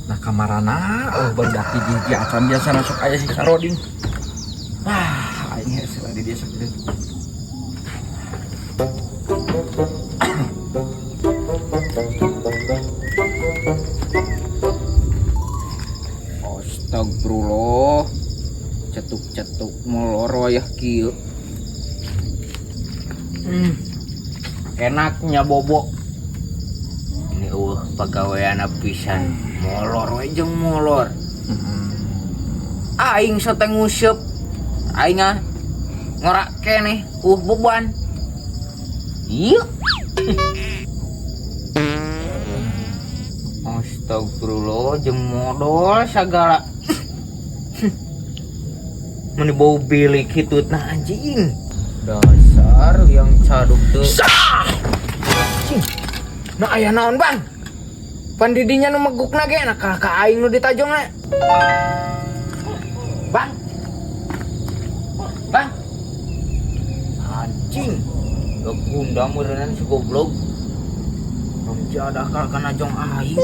Nah, kamarana oh barudak hiji-hiji acan, biasa masuk aya si Saroding. Ah, aing hese lah di dia sakieu. Astagfirullah. Cetuk-cetuk molor wayah kieu. Enaknya bobo. Ini eueuh pagawean pisan. Molor we jeung molor. Aing sateng nguseup. Aing ah ngorak keneh eueuh beban. Ieu. Astagfirullah, jeung modol sagala. Meni bau bilik hitutna anjing. Dasar yang caduk teu. Sah! Anjing. Nah, aya naon, Bang? Pan didinya nu megukna ge nah kalah ka aing nu ditajongna. Bang. Bang. Anjing. Gunda meureunnan si goblok. Jadah kalah kana jong aing.